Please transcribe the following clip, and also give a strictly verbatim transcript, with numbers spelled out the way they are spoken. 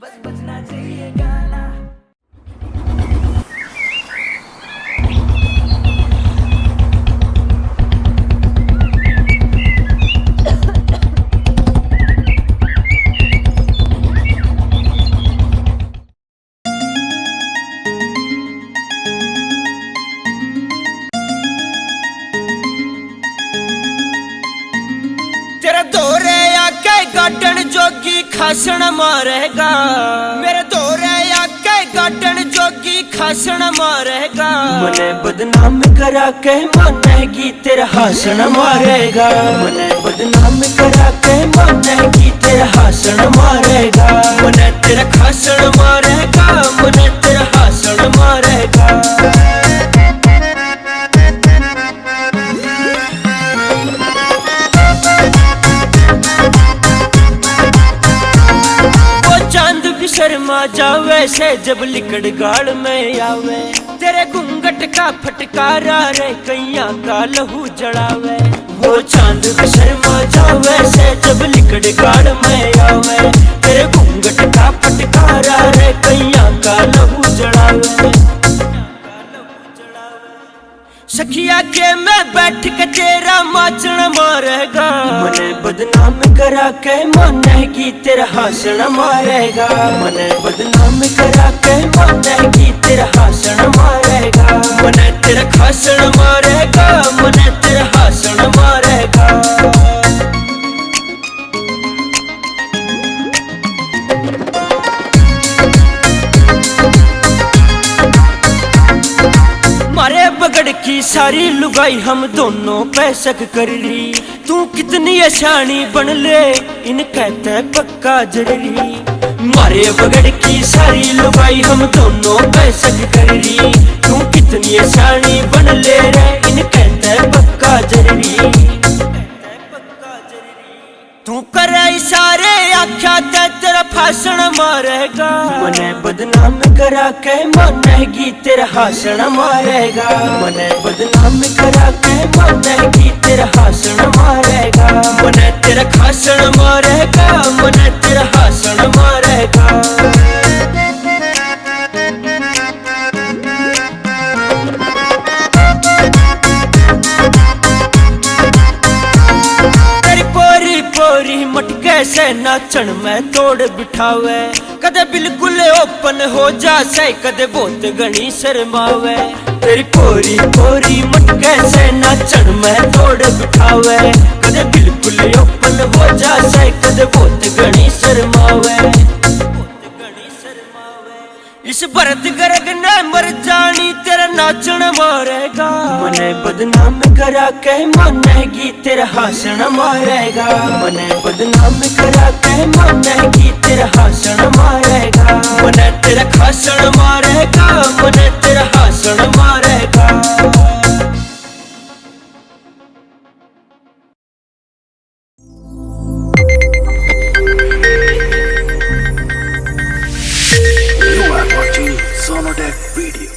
बस बजना चाहिए गाना। तेरे धोरे आके गाडन जोगी खासण मारेगा। मेरे धोरे आके गाडन जोगी खासण मारेगा। मने बदनाम करा के मानेगी, तेरा हासण मारेगा। मने बदनाम करा के मानेगी, तेरा हासण मारेगा। मने तेरा खासण मारेगा, मने तेरा हासण मारेगा। वो चांद भी शर्मा जावे से, जब लिकड़ गाल में आवे। तेरे घूंघट का फटकारा रे, कैया का लहू जलावे। वो चांद भी शर्मा जावे से, जब लिकड़ गाल में आवे। तेरे घूंघट का फटकारा रे, कैया का लहू जलावे। सखिया के मैं बैठ के तेरा माचण मारेगा। मने बदनाम करा के मानेगी, तेरा हासण मारेगा। मने बदनाम करा के मानेगी, तेरा हासण मारेगा। मने तेरा खासण मारेगा, मने तेरा हासण मारेगा। मारे बगड़ की सारी लुगाई हम दोनों पे शक कर रही। तू कितनी अशानी बन ले, इनके ते पक्का जर रही। मारे बगड़ की सारी लुगाई हम दोनों पे शक कर रही। तू कितनी अशानी बन ले रे, इनके ते पक्का जर रही। तू करे इशारे आख्या ते तेरा फासण मारेगा। मने बदनाम करा के मानेगी, तेरा हासण मारेगा। मने बदनाम करा के मानेगी, तेरा हासण मारेगा। मने तेरा खासण मारेगा, मने तेरा हासण मारेगा। तेरी पोरी पोरी मटके से नाचण में तोड़ बिठावे। कदे बिल्कुल ओपन हो जा से, कदे बहुत घणी शर्मावे। तेरी पोरी पोरी मटके से नाचण में तोड़ बिठावे। कदे बिल्कुल ओपन हो जा से, कदे बहुत घणी शर्मावे। इस भरत गर्ग ने मर जानी, तेरा नाचण मारेगा। मने बदनाम करा के मानेगी, तेरा हासण मारेगा। मने बदनाम करा के मानेगी, तेरा हासण मारेगा। मने तेरा खासण मारेगा, मने तेरा हासण मारेगा। You are watching Sonotech Video.